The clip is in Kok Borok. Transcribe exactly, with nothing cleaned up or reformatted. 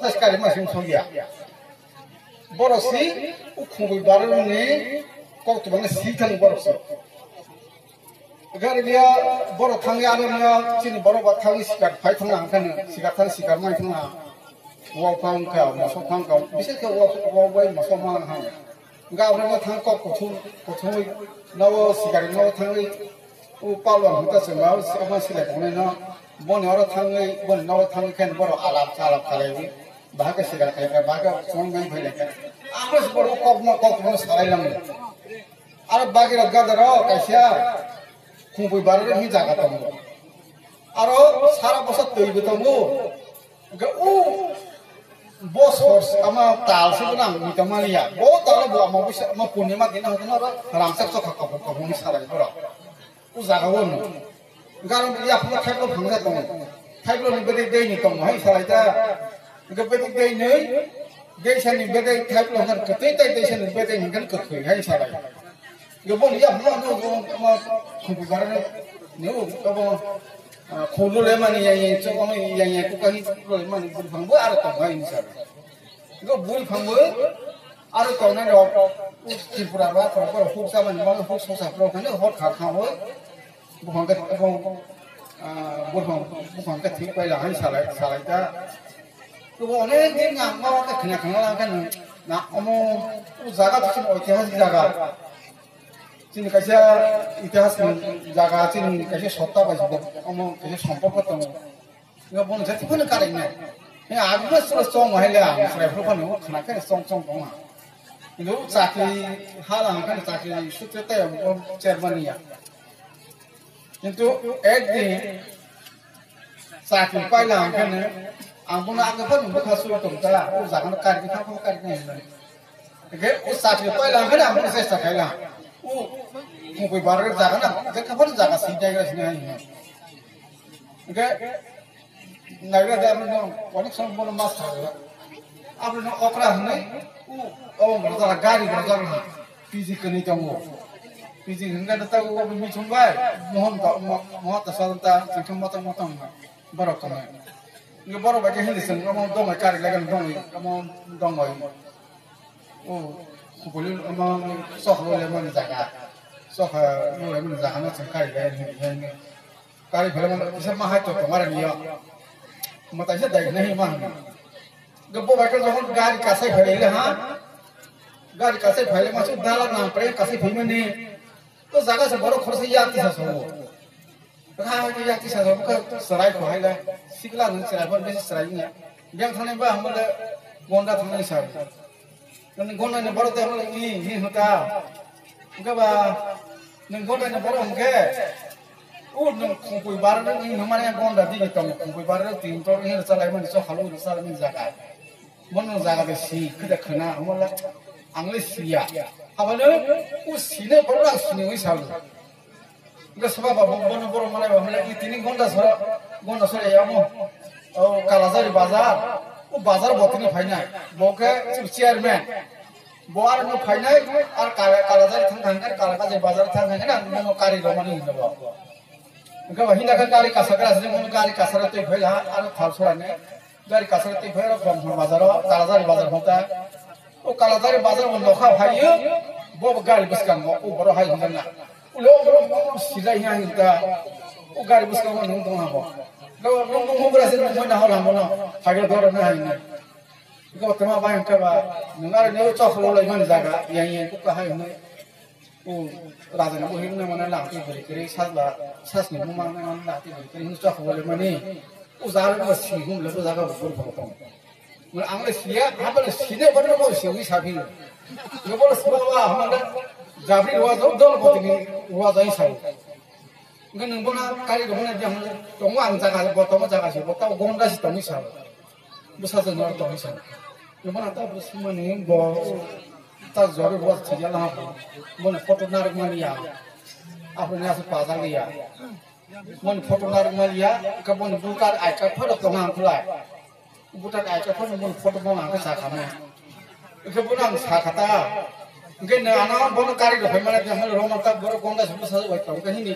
Asas kari ma sing sogya. Borok si ukhungwi barani kok tubani si thang borok si. Gari dia borok thangwi ano no chini borok ba thangwi sikar phai thang ang kan sikar thang sikar mai thang. Wa phang ka, moso phang ka, bises ke wa wa bai moso ma hang. Ga abra ma thang kok kuthum kuthum nawo sikar nawo thangwi. U palwan hota se ma sikar ma silai thang no. Boni oro thangwi, boni nogo thangwi khen borok alap, alap khalaiwi, bahai khe sikar khai kha, bahai khe phone bai phai lai kha. Abo se borok kokno, kokno salai lango. Aro bagirok gadarok kaisa khungpui barwi hwnwi jaga tongo. Aro sara bosor twi bo tongo. Hwnkhe u bosor ama tal se gwnang mui tongmani ya. Bo talo bo ama bisa, ama purnima dina hotono aro rangchak chokha kopor kopor hwnwi salai borok. O jaga o no. Garo ya phano thaiplo phangsa tongo. Thaiplo ni bedek dei ni tongo hai salai ta. Hwnkhe bedek dei ni, dei sani bedek thaiplo hwnkhe kwtwi tai dei sani bedek hwnkhe kwthwi hai salai. Hwnkhe bo ya phano no bo ma khumpu bara ni o bo khulu le mani ya ya chok ya ya kuka hi le mani bul phang bo aro tongo hai salai. Hwnkhe bul phang bo aro tongnai rok Tripura ba khorok khorok huk samani ma huk sosa khorok khani hot kha kha bo. Buphang khe, buphang, ah, buphang, buphang khe thik pai la hai salai, salai ta. Buphang onek din ang ma khe khna khna la khe na omo o jaga to chini oitihasik jaga. Chini kaisa itihas ni jaga, chini kaisa sotta bai omo kaisa somporko tongo. Nga bono jati phano karai nai. Nga agma sura song hai la, sura phano khna khe song song tong ma. Kintu chakri hala hangkhe chakri sutre tai ang chairman ya. Kintu ek din chakri paila hangkhe ang bono aga phano bukha sui tong ta, o jaga no kari kha phano kari nai. Hingke o chakri paila hingke ang bono chesta khaila. O mukui barok jaga na, hingke kha phano jaga sini daigra sini hai hino. Hingke naigra de aboni no onek somoy bono mas thago. Aboni no okra hinui o, o rojak gari rojak na P G kani tongo. P G hingke de tago o bini chumbai mohon ta mohon ta salon ta chingthum motong motong borok tongo. Hingke borok bai khe hindi seng omo dongbai kari lagani dongbai omo dongbai. O, kubuli ama sohor le mani jaga. Sohor le mani jaga no chwng kari le ni, ni, ni. Kari phele mani kisa ma hai to tongmara niyo. Ma taisa dai nahi ma hani. Ge bo bai ka jokon gari kasai phele le ha. Gari kasai phele ma su dala na pre kasai phele mani. To jaga se borok khorsa ya tisa so. Bwkha hai khe yakti sajak bwkha chwrai kho hai le. Sikla nwng chwrai phano besi chwrai wngya. Biyang thangnai ba hwnba le gonda thangnai sa. Nwng gonda ni borok tei hwnba le i hi hwnka. Hwnka ba nwng gonda ni borok hwnkhe. O nwng khungpui bar nwng i hwnmani gonda digi tongo. Khungpui bar nwng tin tor hi rwchalaimani chokha lo rwchalaimani jaga. Bono jaga de si khwda khwna hwnba le ang le siya. Aboni o sine borok ang sini wi sa. Hingke soba ba bo-, bono borok malai ba malai, i tini gonda sora, gonda sora ya mo. O Kalajari bazar, o bazar bo tini phainai. Bo khe chairman. Bo aro no phainai, ar Kala-, Kalajari thang thang khe, Kalajari bazar thang thang khe na, bono kari romani hinwi bo. Hingke ba hinda khe kari kasa khe asli bono kari kasa rok twi phai ha, aro thal sora ne. Gari kasar twi phai rok Bongphang bazar o, Kalajari bazar hota. O Kalajari bazar o nokha phai yo, bo bo gari bwskango, o borok hai hwnjak na. Ulo o borok bo sijai ya hinta. O gari bwskango nung tong ha bo. Bo nung tong ho bwrasi nung na hol ha bono. Phai rok dor na hai na. Go tama bai hwnka ba, nung aro ne o chok lo lai man jaga, yang yang ko ka hai hwnwi. O raja ni buhi wngna mane lang twi bwrwi kwrwi sajla, sajni buma wngna mane lang twi bwrwi kwrwi hwnwi chok hole mani. O jaga no si hum le o jaga bo bor bor tong. Mo ang le siya, ha bole sine bor no bo si wi sa phi. Yo bole sima wa ha mane jabri wa do dol bo tini wa jai sa. Nge nung bona kari do hone jang tongo ang jaga bo tongo jaga si bo ta gonda si tongi sa. Bwsa se nor tong sa. Bo na ta bwsmani bo ta jori bo thija la bo. Bo na photo narwk mani ya. Apo ni asa pajak ya. Bo na photo narwk mani ya. Ka bo na butar ai ka photo tong ang kulai. Butar ai ka photo bo na photo bo ang ka sa kama. Ka bo na ang sa kata. Ke na ana bo na kari do phai mani ya. Mo ro ma ta bo ro konda sa bwsa wai tong ka hini.